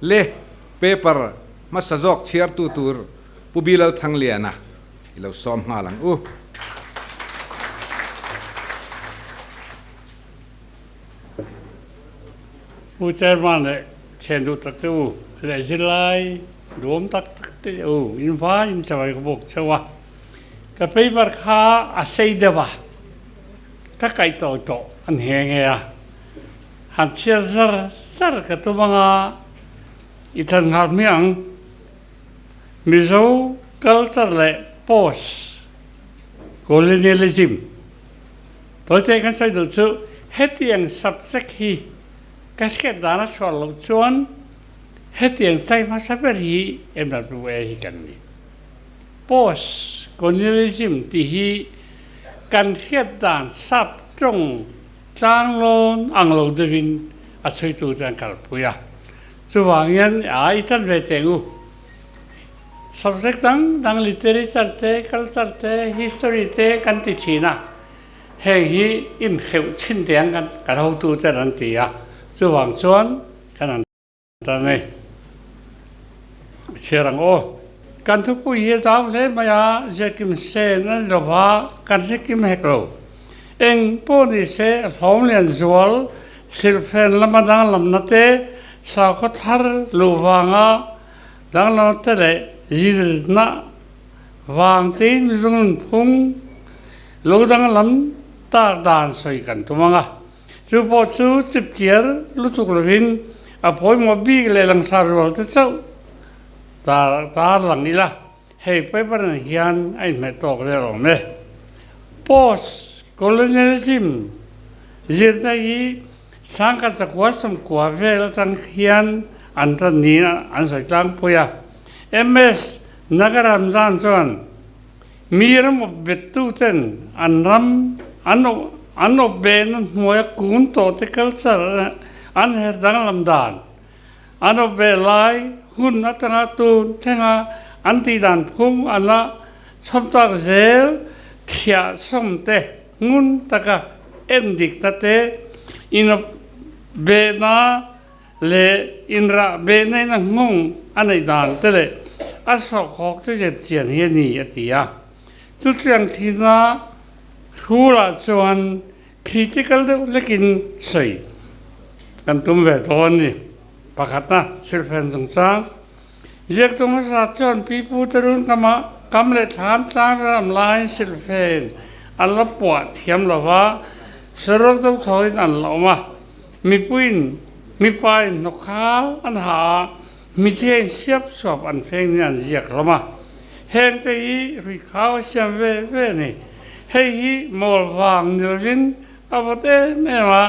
Le paper hmasa zawk chhiartu tur Pu Bilal Thangliana i lo sawm nghal ang u. Pu Chairman leh thian duh tak te u leh zirlai duhawm tak tak te u in vai in chawi ka bawk cheu a, ka paper kha a sei deuh a, ka kaih tawh tawh a ni nghe nghe a, han chhiar zar zar ka tum anga i than nghal hmiah ang. Mizo culture leh post colonialism tawite kan sawi duh chu hetiang subject hi ka hriat dan a chhuah loh chuan hetiang chai hmasa ber hi MWA hi kan ni. Post colonialism tih hi kan hriat dan sap tawng tlanglawn ang lo deuhin a chhuitu te an kalpui a. Chuvangin a i chan ve teng u. Subject dang dang literature te, culture te, history te kan ti thin a, heng hi inhreuh chhin te ang kan kan hotu ten an ti a, chuvang chuan kan han tan a ni. Chhiar ang aw. Kan thupui hi a zau hle mai a, ziakim sen a ni lova, kan hrekim hek lo. Eng pawh ni se, hlawm lian zual, silhfen lama danglamna te, sakhaw thar luh vanga danglamna te leh zirna vang tein Mizo nunphung lo danglam tak dan sawi kan tum ang a. Chu pawh chu chipchiar lutuk lovin a pawimawh bik leh langsar rual te chauh tar lang ila. Hei paper ah hian a inhmeh tawk vel awm e. Post colonialism zirna hi sangkhat zakua sawmkua vel atang hian an tan niin an sawi tlangpui a. MS Nagaramzan chuan mi ram awp bettu ten an ram an an awp behna hnuaia kun tawh te culture an her danglam dan An awp ve lai hun atanga tun thlenga an tih dan phung an la chhawm tak zel thiah sawm te ngun taka en dikna te, inawp behna leh inrah behna in a nghawng a neih dan te leh a sawhkhawk che zet chian hi a ni a ti a. Chutiang thihna hrulah chuan Critical deuh lekin sawi kan tum ve dawn ni. Pakhatna, silhfen chungchang. Ziaktu hmasa chuan pipu te run kama kam leh thlan tlang ram laiin silhfen an la puah thiam lo va, saruak deuh thawin an la awm a. Mipuiin mipain hnawkhal an ha a, hmeichhiain siap suap an feng nia an ziak hlawm a. Heng te hi ruikhau a siam ve ve a ni. Hei hi mawl vang ni lovin a vawt em em a,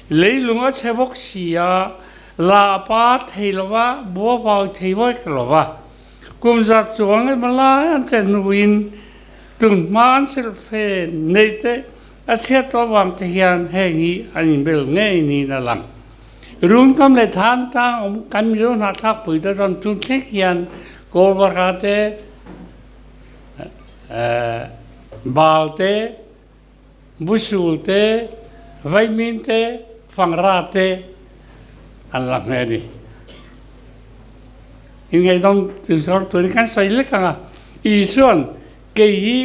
leilung a chhe bawk si a, la a par thei lo va, bua vau thei vawk lo va. Kum zat chuang emaw lai an che hnuin tun hma an silhfen neih te a chhiat tawh vang te hian heng hi an inbel ngei niin a lang. Run kam leh than tang awm kan Mizo hnahthlak pui te chuan tun thleng hian Kawlbara te, Bal te, Busul te, Vaimin te, Fangra te an la hme a ni. Inngaihdawm tu zawr turin kan sawi lek ang a, Isua'n kei hi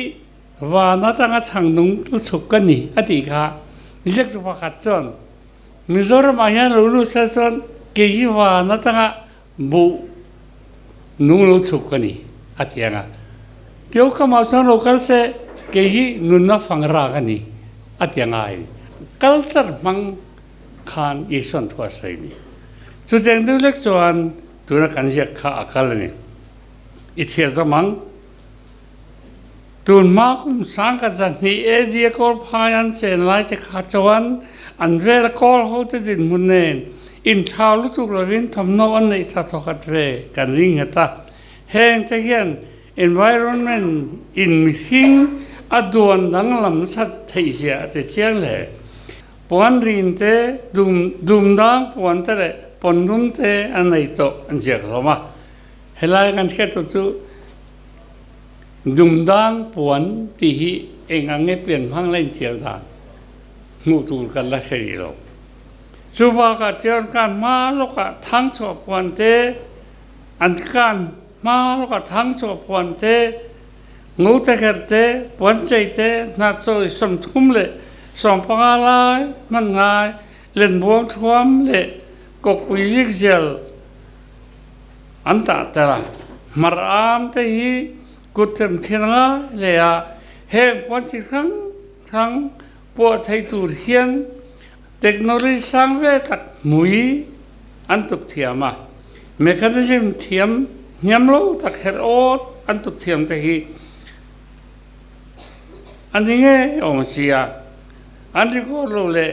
van atanga chhang nung tu chhuk ka ni a tih kha ziaktu pakhat chuan Mizoramah hian lo lut se chuan kei hi van atanga Buh nung lo chhuk ka ni, a ti ang a. Tio ka mau chuan lo kal se, kei hi nunna fang ra ka ni, a ti ang a. Culture hmang khan Isuan thu a sawi ni. Chutiang deuh lek chuan tuna kan ziak kha a kal a ni. I chhiar zawm ang. Tun hma kum sangkhat zahnih AD a kawl phai an chen lai te kha chuan an vela kawl ho te dinhmun nen inthlau lutuk lovin thawmhnaw an neih tha thawkhat ve kan ring nghet a. Heng te hian environment in mihring a duan danglam nasat theih zia a ti chiang hle. Puan rin te, dum dumdang puan te leh pawndum te an nei tawh an ziak hlawm a. Helai kan hriat tur chu Dumdang puan tih hi eng ang nge pian hmang la inchial dan hmuh tur kan la hre rih lo. Chu bakah chuan kan hma lawkah thang chhuah puan te, an kan hma lawkah thang chhuah puan te, ngute kherh te, puan chei te, hnahchawi 35 lai hman ngai, lenbuang thuam leh kawkpui zikzial an tah tel a. Hmar am te hi kut them thil ngai leh a, heng puan chi hrang hrang puah thei tur hian Technology sang ve tak hmui an tuk thiam a, mechanism thiam hniam lo tak herh awt an tuk thiam te hi a ni ngei awm si a, an record lo leh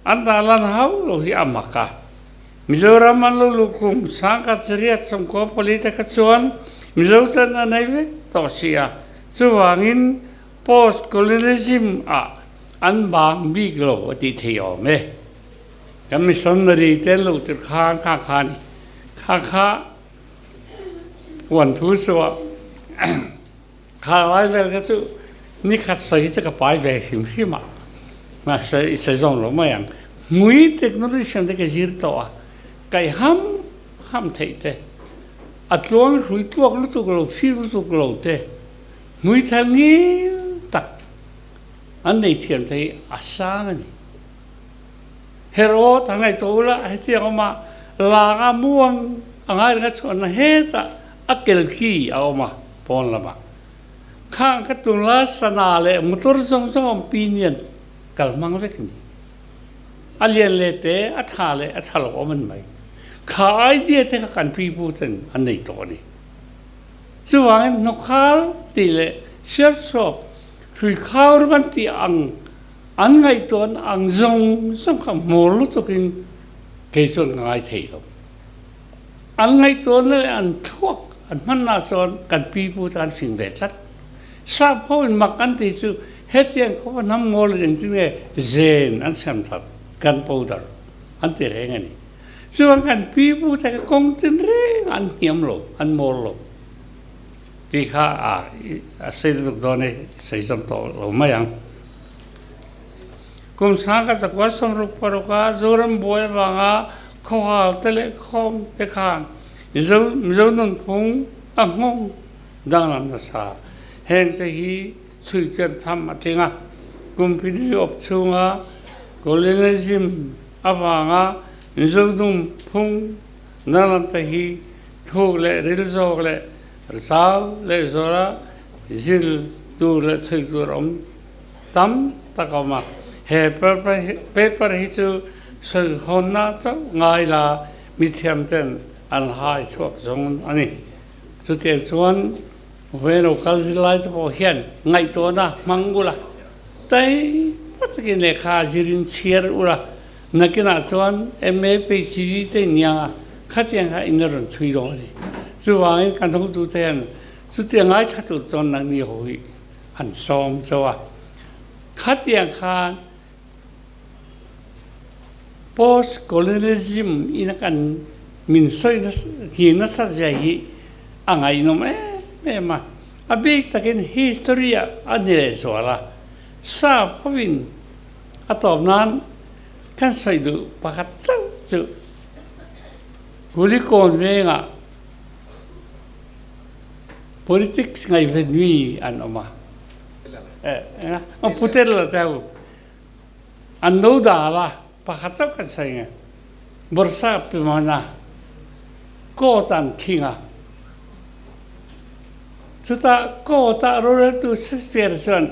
an dah lan hau lo hi a mak a. Mizoram an lo luh kum 1994 te kha chuan Mizo ten a nei vek tawh si a, chuvangin Post-colonialism ah an bang bik lo a ti thei awm e. Kan missionary te lo tir khan kha kha ni. Kha kha puan thu chu a kha lai vel kha chu ni khat sawi chu ka pai ve hrim hrim a. Mahse i sawi zawng lo mai ang. Hmui technology siam te ka zir tawh a, kaih ham ham theih te, a tluang hrui tluak lutuk lo, fir lutuk lo te, Hmuithal ngil tak an nei thiam te hi a sang a ni. Herod a ngaihtuah ula hetiang awm a langa muang a ngai ringa chhuahna hetah a kel khi a awm a pawn lamah. Khang kha tunlai sana leh motor zawng zawng awm pi nian kal hmang vek a ni. A lian leh te a tha leh a tha lo awm a ni mai. Kha idea te kha kan pipu ten an nei tawh a ni. Chuvangin hnawkhal tih leh siapchhuak hruikhau ram an tih ang an ngaihtuahna ang zawng zawng kha hmawr lutukin kei chuan ka ngai thei lo. An ngaihtuahna leh an thluak an hmanna chuan kan pipu te an fing ve tlat. Sap ho in mak an tih chu hetiang khawpa hnam ngawl in engtin nge zen an siam that, gunpowder, an ti reng a ni. Chuan kan pipu te kha kawng tin reng an hniam lo, an mawl lo tih kha a sei lutuk dawn e, sei zawm tawh lo mai ang. Kum sang ka chakua 66 a Zoram buai avanga khawhal te leh khawm te khan Mizo Mizo nunphung a nghawng danglam nasa. Heng te hi chhui chian tham a tling a, kum pini awp chhunga colonialism avanga Mizo nunphung danglam te hi thuk leh ril zawk leh zau leh zawra zir tur leh chhui tur awm tam tak a awm a. He paper hi chu sawihawnna chauh ngai la mithiam ten an hai chhuak zawng a ni. Chutiang chuan Veno kal zirlai te pawh hian ngaihtuahna hmang ula, taima takin lehkha zirin chhiar ula, nakinah chuan MA PhD te in niang a, khatiang kha in la rawn chhui dawn a ni. Chuvangin kan hotute hian chutiang ngaithla tur chuan nangni ho hi an sawm chauh a, khatiang khan Post-colonialism in a kan min sawi hi nasa zia hi a ngaihnawm em em a. A bik takin history ah a ni leh zual a. Sap hovin a tawp nan kan sawi duh pakhat chauh chu Kulikawn vengah politics ngaihven mi an awm a. Puter la chau. An no dal a, pakhat chauh kan sawi nge. Bawrhsap pi hmana court an thing a. Chutah court ah roreltu Shakespeare chuan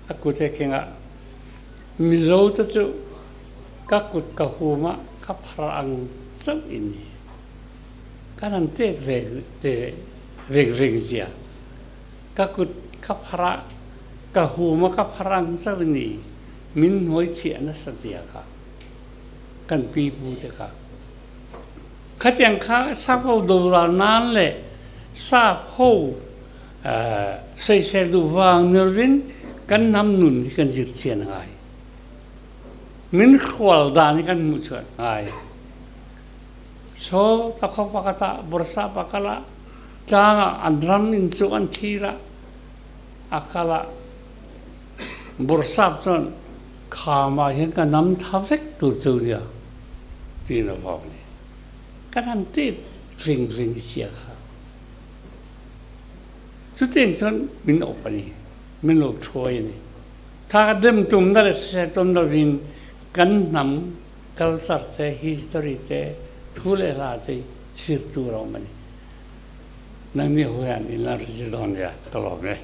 a kut he keng a, Mizo te chu ka kut ka hum a, ka phar ang chauh in ni. Kan han tet ve te veng veng zia. Ka kut ka phar a, ka hum a ka phar ang chauh ni min hnuai chhiah nasa zia kha kan pipu te kha. Khatiang kha sap ho doral nan leh sap ho sawisel duh vang ni lovin kan hnam nun hi kan zir chian a ngai. Min hrual dan hi kan hmuh chhuah a ngai. Saw ta khaw pakhat ah Bursa pakhat ah tlangah an ram in cu an thir ah a kal ah Bursap chuan. Khamah hian ka nam tha vek tur chu nia tiin a vau a ni. Ka han tit ving ving sia kha. Chutiang chuan min awp a ni, min lo thuai a ni. Kha ka dem tumna leh hre tum lovin kan hnam culture te, history te, thu leh hla te hi zir tur a awm a ni. Nangni ho hian in la hre dawn nia ka lawm e.